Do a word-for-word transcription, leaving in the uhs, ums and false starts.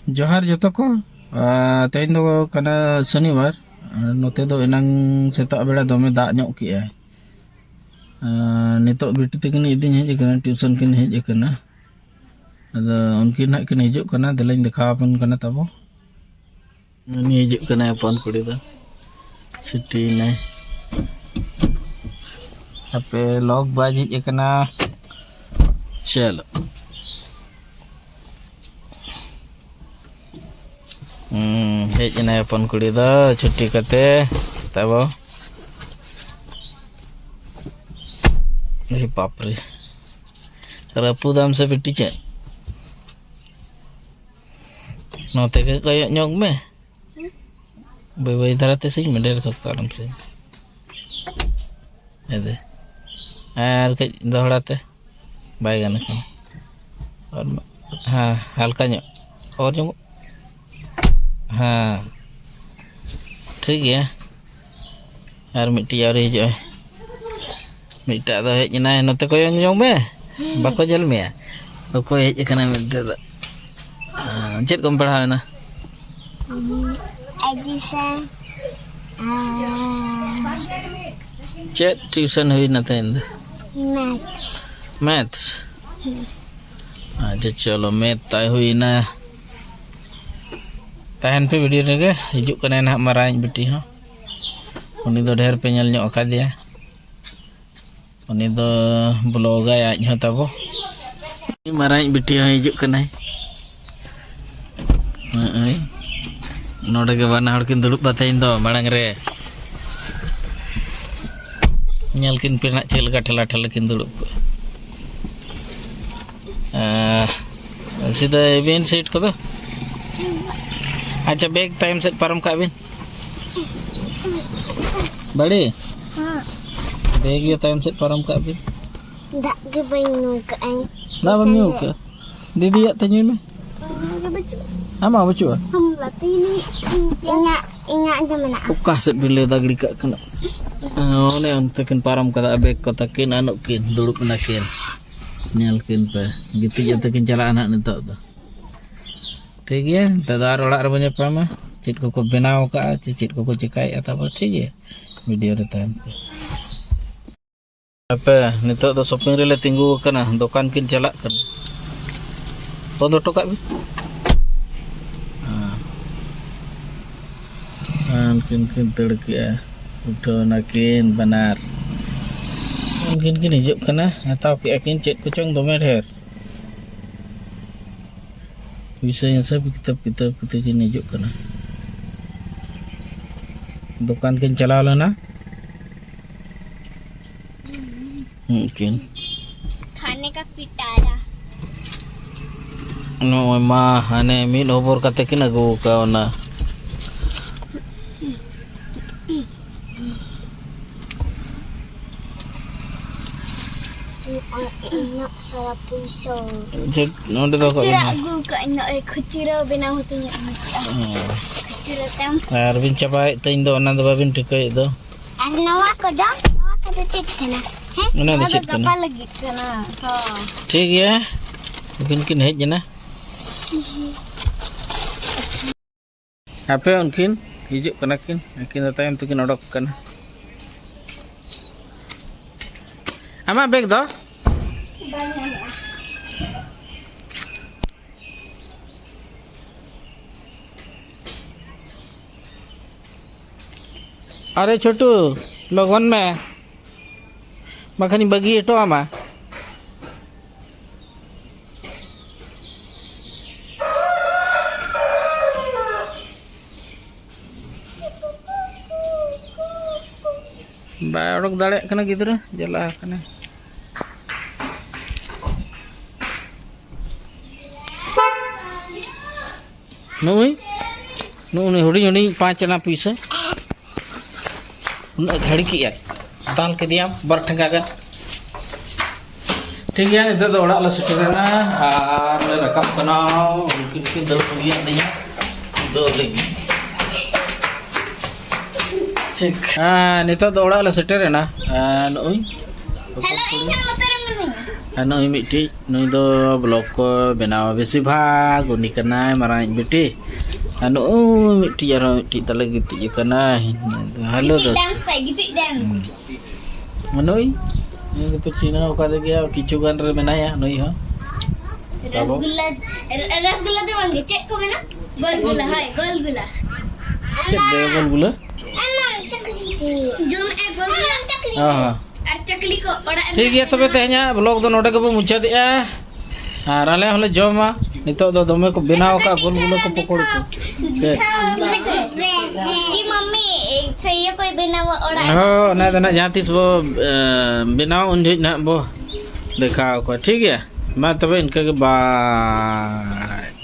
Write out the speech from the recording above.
ᱡᱚᱦᱟᱨ ᱡᱚᱛᱚ ᱠᱚ᱾ ᱟᱨ ᱛᱮᱦᱮᱧ ᱫᱚ ᱠᱟᱱᱟ ᱥᱚᱱᱤᱵᱟᱨ᱾ ᱟᱨ ᱱᱚᱛᱮ ᱫᱚ ᱮᱱᱟᱝ ᱥᱮᱛᱟᱜ ᱵᱮᱲᱟ ᱫᱚᱢᱮ ᱫᱟᱜ ᱧᱚᱜ ᱠᱮᱜᱼᱟᱭ᱾ ᱟᱨ ᱱᱤᱛᱚᱜ ᱵᱤᱴᱤ ᱛᱟᱹᱠᱤᱱ ᱤᱫᱤᱧ ᱦᱮᱡ ᱟᱠᱟᱱᱟ, ᱴᱤᱭᱩᱥᱚᱱ ᱠᱤᱱ ᱦᱮᱡ ᱟᱠᱟᱱᱟ᱾ ᱟᱫᱚ ᱩᱱᱠᱤᱱ ᱦᱟᱸᱜ ᱠᱤᱱ ᱦᱤᱡᱩᱜ ᱠᱟᱱᱟ, ᱫᱮᱞᱟᱧ ᱫᱮᱠᱷᱟᱣ ᱟᱵᱚᱱ ᱠᱟᱱᱟ ᱛᱟᱵᱚ᱾ ᱩᱱᱤ ᱦᱤᱡᱩᱜ ᱠᱟᱱᱟᱭ ᱦᱚᱯᱚᱱ ᱠᱩᱲᱤ ᱫᱚ, ᱪᱷᱩᱴᱤᱭᱮᱱᱟᱭ᱾ ᱦᱟᱯᱮ ᱞᱚᱠ ᱵᱟᱭ ᱡᱷᱤᱡ ᱟᱠᱟᱱᱟ᱾ ᱪᱚᱞᱚ᱾ ᱦᱩᱸ, ᱦᱮᱡ ᱮᱱᱟᱭ ᱦᱚᱯᱚᱱ ᱠᱩᱲᱤ ᱫᱚ ᱪᱷᱩᱴᱤ ᱠᱟᱛᱮ ᱛᱟᱵᱚ᱾ ᱮ ᱵᱟᱯᱨᱮ, ᱨᱟᱹᱯᱩᱫᱟᱢ ᱥᱮ ᱵᱤᱴᱤ ᱪᱮᱫ? ᱱᱚᱛᱮ ᱜᱮ ᱠᱚᱭᱚᱜ ᱧᱚᱜ ᱢᱮ᱾ ᱵᱟᱹᱭ ᱵᱟᱹᱭ ᱫᱷᱟᱨᱟ ᱛᱮ ᱥᱤᱧ ᱢᱮ, ᱰᱷᱮᱨ ᱥᱚᱠᱛᱚ ᱟᱞᱚᱢ ᱥᱤᱧ᱾ ᱦᱮᱸ ᱫᱮ᱾ ᱟᱨ ᱠᱟᱹᱡ ᱫᱚᱦᱲᱟ ᱛᱮ᱾ ᱵᱟᱭ ᱜᱟᱱ ᱠᱟᱱᱟ᱾ ᱟᱨ ᱢᱟ-, ᱦᱮᱸ, ᱦᱟᱞᱠᱟ ᱧᱚᱜ᱾ ᱚᱨ ᱧᱚᱜ᱾ ᱦᱮᱸ᱾ ᱴᱷᱤᱠ ᱜᱮᱭᱟ᱾ ᱟᱨ ᱢᱤᱫᱴᱤᱡ ᱟᱹᱣᱨᱤ ᱦᱤᱡᱩᱜᱼᱟ᱾ ᱢᱤᱫᱴᱟᱜ ᱫᱚ ᱦᱮᱡ ᱮᱱᱟᱭ, ᱱᱚᱛᱮ ᱠᱚᱭᱚᱝ ᱧᱚᱜ ᱢᱮ᱾ ᱵᱟᱠᱚ ᱧᱮᱞ ᱢᱮᱭᱟ᱾ ᱚᱠᱚᱭ ᱦᱮᱡ ᱟᱠᱟᱱᱟᱭ ᱢᱮᱱᱛᱮ ᱫᱚ᱾ ᱪᱮᱫ ᱠᱚᱢ ᱯᱟᱲᱦᱟᱣ ᱮᱱᱟ? ᱮᱰᱤᱥᱚᱱ᱾ ᱪᱮᱫ ᱴᱤᱭᱩᱥᱚᱱ ᱦᱩᱭᱱᱟ ᱛᱮᱦᱮᱧ ᱫᱚ? ᱢᱮᱛᱷᱥ᱾ ᱢᱮᱛᱷᱥ? ᱟᱪᱪᱷᱟ, ᱪᱚᱞᱚ, ᱢᱮᱛᱷ ᱛᱟᱭ ᱦᱩᱭᱱᱟ᱾ ᱛᱟᱦᱮᱱ ᱯᱮ ᱵᱷᱤᱰᱤᱭᱳ ᱨᱮᱜᱮ, ᱦᱤᱡᱩᱜ ᱠᱟᱱᱟᱭ ᱱᱟᱦᱟᱜ ᱢᱟᱨᱟᱝᱤᱡ ᱵᱤᱴᱤ ᱦᱚᱸ᱾ ᱩᱱᱤ ᱫᱚ ᱰᱷᱮᱨ ᱯᱮ ᱧᱮᱞ ᱧᱚᱜ ᱟᱠᱟᱫᱮᱭᱟ᱾ ᱩᱱᱤ ᱫᱚ ᱵᱞᱚᱜᱟᱭ ᱟᱡ ᱦᱚᱸ ᱛᱟᱵᱚ᱾ ᱢᱟᱨᱟᱝᱤᱡ ᱵᱤᱴᱤ ᱦᱚᱸ ᱦᱤᱡᱩᱜ ᱠᱟᱱᱟᱭ᱾ ᱱᱚᱜᱼᱚᱭ ᱱᱚᱰᱮ ᱜᱮ ᱵᱟᱱᱟ ᱦᱚᱲ ᱠᱤᱱ ᱫᱩᱲᱩᱵ ᱠᱟᱛᱮ ᱤᱧ ᱫᱚ ᱢᱟᱲᱟᱝ ᱨᱮ᱾ ᱧᱮᱞ ᱠᱤᱱ ᱯᱮ ᱱᱟᱜ ᱪᱮᱫ ᱞᱮᱠᱟ ᱴᱷᱮᱞᱟ ᱴᱷᱮᱞᱟ ᱠᱤᱱ ᱫᱩᱲᱩᱵ ᱠᱚᱜᱼᱟ᱾ ᱟᱸ, ᱥᱤᱫᱷᱟᱹ ᱟᱹᱵᱤᱱ ᱥᱤᱴ ᱠᱚᱫᱚ᱾ ᱟᱪᱪᱷᱟ, ᱵᱮᱜᱽ ᱛᱟᱭᱚᱢ ᱥᱮᱫ ᱯᱟᱨᱚᱢ ᱠᱟᱜ ᱵᱤᱱ᱾ ᱵᱟᱹᱲᱤ, ᱦᱮᱸ᱾ ᱵᱮᱜᱽ ᱜᱮ ᱛᱟᱭᱚᱢ ᱥᱮᱫ ᱯᱟᱨᱚᱢ ᱠᱟᱜ ᱵᱤᱱ᱾ ᱫᱟᱜ ᱜᱮ ᱵᱟᱹᱧ ᱧᱩ ᱠᱟᱜᱼᱟᱹᱧ᱾ ᱫᱟᱜ ᱵᱟᱢ ᱧᱩ ᱠᱟᱜᱼᱟ? ᱫᱤᱫᱤᱭᱟᱜ ᱛᱮ ᱧᱩᱭ ᱢᱮ᱾ ᱚᱱᱟ ᱜᱮ ᱵᱟᱹᱪᱩᱜᱼᱟ᱾ ᱟᱢᱟᱜ ᱵᱟᱹᱪᱩᱜᱼᱟ? ᱤᱧᱟᱹᱜ, ᱤᱧᱟᱹᱜ ᱫᱚ ᱢᱮᱱᱟᱜᱼᱟ᱾ ᱚᱠᱟ ᱥᱮᱫ ᱵᱤᱱ ᱞᱟᱹᱭ ᱫᱟᱜᱲᱤ ᱠᱟᱜ ᱠᱟᱱᱟ? ᱚᱱᱮ ᱚᱱᱛᱮ ᱠᱤᱱ ᱯᱟᱨᱚᱢ ᱠᱟᱫᱟ ᱵᱮᱜᱽ ᱠᱚ ᱛᱟᱹᱠᱤᱱ, ᱟᱹᱱᱩᱜ ᱠᱤᱱ ᱫᱩᱲᱩᱵ ᱮᱱᱟ ᱠᱤᱱ᱾ ᱧᱮᱞ ᱠᱤᱱ ᱯᱮ, ᱜᱤᱛᱤᱡ ᱠᱟᱛᱮ ᱠᱤᱱ ᱪᱟᱞᱟᱜᱼᱟ ᱱᱟᱦᱟᱜ ᱱᱤᱛᱚᱜ ᱫᱚ᱾ ᱴᱷᱤᱠ ᱜᱮᱭᱟ, ᱱᱤᱛᱚᱜ ᱫᱚ ᱟᱨ ᱚᱲᱟᱜ ᱨᱮᱵᱚᱱ ᱧᱟᱯᱟᱢᱟ᱾ ᱪᱮᱫ ᱠᱚᱠᱚ ᱵᱮᱱᱟᱣ ᱟᱠᱟᱫᱼᱟ ᱪᱮ ᱪᱮᱫ ᱠᱚᱠᱚ ᱪᱮᱠᱟᱭᱮᱫᱼᱟ, ᱛᱟᱨᱯᱚᱨ ᱴᱷᱤᱠ ᱜᱮᱭᱟ, ᱵᱷᱤᱰᱤᱭᱳ ᱨᱮ ᱛᱟᱦᱮᱱ ᱯᱮ᱾ ᱦᱟᱯᱮ, ᱱᱤᱛᱚᱜ ᱫᱚ ᱥᱚᱯᱤᱝ ᱨᱮᱞᱮ ᱛᱤᱸᱜᱩ ᱟᱠᱟᱱᱟ, ᱫᱚᱠᱟᱱ ᱠᱤᱱ ᱪᱟᱞᱟᱜ ᱠᱟᱱᱟ᱾ ᱵᱚᱱᱫ ᱦᱚᱴᱚ ᱠᱟᱜ ᱵᱤᱱ᱾ ᱦᱮᱸ᱾ ᱩᱱᱠᱤᱱ ᱠᱤᱱ ᱫᱟᱹᱲ ᱠᱮᱜᱼᱟ, ᱩᱴᱷᱟᱹᱣ ᱱᱟᱠᱤᱱ ᱵᱟᱱᱟᱨ᱾ ᱩᱱᱠᱤᱱ ᱠᱤᱱ ᱦᱤᱡᱩᱜ ᱠᱟᱱᱟ, ᱦᱟᱛᱟᱣ ᱠᱮᱜᱼᱟ ᱠᱤᱱ ᱪᱮᱫ ᱠᱚᱪᱚᱝ ᱫᱚᱢᱮ ᱰᱷᱮᱨ᱾ ᱯᱩᱭᱥᱟᱹ ᱦᱤᱥᱟᱹᱵ ᱠᱤᱛᱟᱹᱵ, ᱠᱤᱛᱟᱹᱵ ᱯᱩᱛᱷᱤ ᱠᱤᱱ ᱦᱤᱡᱩᱜ ᱠᱟᱱᱟ᱾ ᱫᱚᱠᱟᱱ ᱠᱤᱱ ᱪᱟᱞᱟᱣ ᱞᱮᱱᱟ᱾ ᱩᱱᱠᱤᱱ᱾ खाने का पिटारा। ᱱᱚᱜᱼᱚᱭ ᱢᱟ, ᱦᱟᱱᱮ ᱢᱤᱫ ᱦᱚᱵᱚᱨ ᱠᱟᱛᱮ ᱠᱤᱱ ᱟᱹᱜᱩ ᱟᱠᱟᱣᱱᱟ᱾ ᱩᱱᱟᱹᱜ ᱥᱟᱨᱟ ᱯᱩᱭᱥᱟᱹ᱾ ᱪᱮᱫ? ᱱᱚᱰᱮ ᱫᱚ ᱠᱷᱩᱪᱨᱟᱹ ᱟᱹᱜᱩ ᱠᱟᱜ ᱤᱧ, ᱱᱚᱜᱼᱚᱭ ᱠᱷᱩᱪᱨᱟᱹ ᱵᱮᱱᱟᱣ ᱦᱚᱸᱛᱚᱧ ᱟᱹᱜᱩ ᱠᱟᱜᱼᱟ᱾ ᱦᱮᱸ᱾ ᱠᱷᱩᱪᱨᱟᱹ ᱛᱟᱢ᱾ ᱟᱨ ᱵᱤᱱ ᱪᱟᱵᱟᱭᱮᱫ ᱛᱤᱧ ᱫᱚ, ᱚᱱᱟ ᱫᱚ ᱵᱟᱵᱤᱱ ᱴᱷᱤᱠᱟᱹᱭᱮᱫ ᱫᱚ᱾ ᱟᱨ ᱱᱚᱣᱟ ᱠᱚᱫᱚ, ᱱᱚᱣᱟ ᱠᱚᱫᱚ ᱪᱮᱫ ᱠᱟᱱᱟ? ᱦᱮᱸ? ᱚᱱᱟ ᱫᱚ ᱱᱚᱣᱟ ᱫᱚ ᱪᱮᱫ ᱠᱟᱱᱟ? ᱜᱟᱯᱟ ᱞᱟᱹᱜᱤᱫ ᱠᱟᱱᱟ᱾ ᱦᱚᱸ᱾ ᱴᱷᱤᱠ ᱜᱮᱭᱟ, ᱩᱱᱠᱤᱱ ᱠᱤᱱ ᱦᱮᱡ ᱮᱱᱟ᱾ ᱦᱟᱯᱮ, ᱩᱱᱠᱤᱱ ᱦᱤᱡᱩᱜ ᱠᱟᱱᱟ ᱠᱤᱱ, ᱩᱱᱠᱤᱱ ᱫᱚ ᱛᱟᱭᱚᱢ ᱛᱮᱠᱤᱱ ᱚᱰᱚᱠ ᱠᱟᱱᱟ᱾ ᱟᱢᱟᱜ ᱵᱮᱜᱽ ᱫᱚ? ᱵᱟᱝ ᱧᱟᱢᱚᱜᱼᱟ᱾ ᱟᱨᱮ ᱪᱷᱳᱴᱩ, ᱞᱚᱜᱚᱱ ᱢᱮ, ᱵᱟᱠᱷᱟᱱᱤᱧ ᱵᱟᱹᱜᱤ ᱦᱚᱴᱚ ᱟᱢᱟ᱾ ᱵᱟᱭ ᱚᱰᱚᱠ ᱫᱟᱲᱮᱭᱟᱜ ᱠᱟᱱᱟ ᱜᱤᱫᱽᱨᱟᱹ, ᱡᱟᱞᱟ ᱟᱠᱟᱱᱟᱭ᱾ ᱱᱩᱭ, ᱱᱩᱜᱼᱩ ᱱᱩᱭ ᱦᱩᱰᱤᱧ ᱦᱩᱰᱤᱧ ᱯᱟᱸᱪ ᱟᱱᱟ ᱯᱩᱭᱥᱟᱹ᱾ ᱩᱱᱟᱹᱜ ᱜᱷᱟᱹᱲᱤ ᱠᱮᱜᱼᱟᱭ᱾ ᱫᱟᱞ ᱠᱮᱫᱮᱭᱟᱢ ᱵᱟᱨ ᱴᱷᱮᱸᱜᱟ ᱜᱟᱱ᱾ ᱴᱷᱤᱠ ᱜᱮᱭᱟ, ᱱᱤᱛᱚᱜ ᱫᱚ ᱚᱲᱟᱜ ᱞᱮ ᱥᱮᱴᱮᱨᱮᱱᱟ ᱟᱨ ᱞᱮ ᱨᱟᱠᱟᱵ ᱠᱟᱱᱟ᱾ ᱩᱱᱠᱤᱱ ᱠᱤᱱ ᱫᱟᱹᱲ ᱵᱟᱹᱜᱤᱭᱟᱫ ᱞᱤᱧᱟ᱾ ᱫᱟᱹᱲ ᱞᱟᱹᱜᱤᱫ᱾ ᱴᱷᱤᱠ᱾ ᱦᱮᱸ, ᱱᱤᱛᱚᱜ ᱫᱚ ᱚᱲᱟᱜ ᱞᱮ ᱥᱮᱴᱮᱨᱮᱱᱟ᱾ ᱦᱮᱸ, ᱱᱚᱜᱼᱚᱭ᱾ ᱦᱮᱞᱳ, ᱤᱧ ᱦᱚᱸ ᱱᱚᱛᱮ ᱨᱮ ᱢᱤᱱᱟᱹᱧᱟ᱾ ᱟᱨ ᱱᱩᱭ ᱢᱤᱫᱴᱤᱡ, ᱱᱩᱭ ᱫᱚ ᱵᱞᱚᱜ ᱠᱚ ᱵᱮᱱᱟᱣᱟ ᱵᱮᱥᱤᱨ ᱵᱷᱟᱜᱽ, ᱩᱱᱤ ᱠᱟᱱᱟᱭ ᱢᱟᱨᱟᱝᱤᱡ ᱵᱤᱴᱤ᱾ ᱟᱨ ᱱᱩᱭ ᱢᱤᱫᱴᱤᱡ, ᱟᱨᱦᱚᱸ ᱢᱤᱫᱴᱤᱡ ᱛᱟᱞᱮ ᱜᱤᱛᱤᱡ ᱟᱠᱟᱱᱟᱭ᱾ ᱦᱮᱞᱳ ᱜᱤᱛᱤᱡ ᱫᱚ᱾ Dance ᱛᱟᱭ, ᱜᱤᱛᱤᱡ dance᱾ ᱦᱩᱸ᱾ ᱱᱩᱭ, ᱱᱩᱭ ᱫᱚᱯᱮ ᱪᱤᱱᱦᱟᱹᱣ ᱟᱠᱟᱫᱮ ᱜᱮᱭᱟ, ᱠᱤᱪᱷᱩ ᱜᱟᱱ ᱨᱮ ᱢᱮᱱᱟᱭᱟ ᱱᱩᱭ ᱦᱚᱸ᱾ ᱛᱟᱵᱚ᱾ ᱨᱚᱥᱜᱩᱞᱞᱟ, ᱨᱚᱥᱜᱩᱞᱞᱟ ᱫᱚ ᱵᱟᱝ ᱜᱮ, ᱪᱮᱫ ᱠᱚ ᱢᱮᱱᱟ? ᱜᱳᱞᱜᱩᱞᱟ, ᱦᱳᱭ, ᱜᱳᱞᱜᱩᱞᱟ᱾ ᱪᱮᱫ ᱫᱚ ᱜᱳᱞᱜᱩᱞᱟ? ᱡᱚᱢᱮᱜᱼᱟ ᱜᱳᱞᱜᱩᱞᱟ᱾ ᱦᱚᱸ, ᱦᱚᱸ᱾ ᱟᱨ ᱪᱟᱠᱞᱤ ᱠᱚ ᱚᱲᱟᱜ ᱨᱮ᱾ ᱴᱷᱤᱠ ᱜᱮᱭᱟ, ᱛᱚᱵᱮ ᱛᱮᱦᱮᱧᱟᱜ ᱵᱞᱚᱜ ᱫᱚ ᱱᱚᱰᱮ ᱜᱮᱵᱚ ᱢᱩᱪᱟᱹᱫᱮᱜᱼᱟ᱾ ᱟᱨ ᱟᱞᱮ ᱦᱚᱸᱞᱮ ᱡᱚᱢᱟ᱾ ᱱᱤᱛᱚᱜ ᱫᱚ ᱫᱚᱢᱮ ᱠᱚ ᱵᱮᱱᱟᱣ ᱟᱠᱟᱫ ᱜᱳᱞᱜᱩᱞᱟᱹ ᱠᱚ, ᱯᱚᱠᱳᱲᱤ ᱠᱚ᱾ ᱪᱮᱫ? ᱠᱤ ᱢᱟᱢᱢᱤ ᱥᱮ ᱤᱭᱟᱹ ᱠᱚᱭ ᱵᱮᱱᱟᱣᱟ ᱚᱲᱟᱜ ᱨᱮ? ᱦᱳᱭ, ᱚᱱᱟ ᱫᱚ ᱱᱟᱜ ᱡᱟᱦᱟᱸ ᱛᱤᱥ ᱵᱚ, ᱮ, ᱵᱮᱱᱟᱣᱟ, ᱩᱱ ᱡᱚᱦᱚᱜ ᱱᱟᱜ ᱵᱚ ᱫᱮᱠᱷᱟᱣ ᱠᱚᱣᱟ᱾ ᱴᱷᱤᱠ ᱜᱮᱭᱟ? ᱢᱟ ᱛᱚᱵᱮ ᱤᱱᱠᱟᱹ ᱜᱮ, ᱵᱟᱭ᱾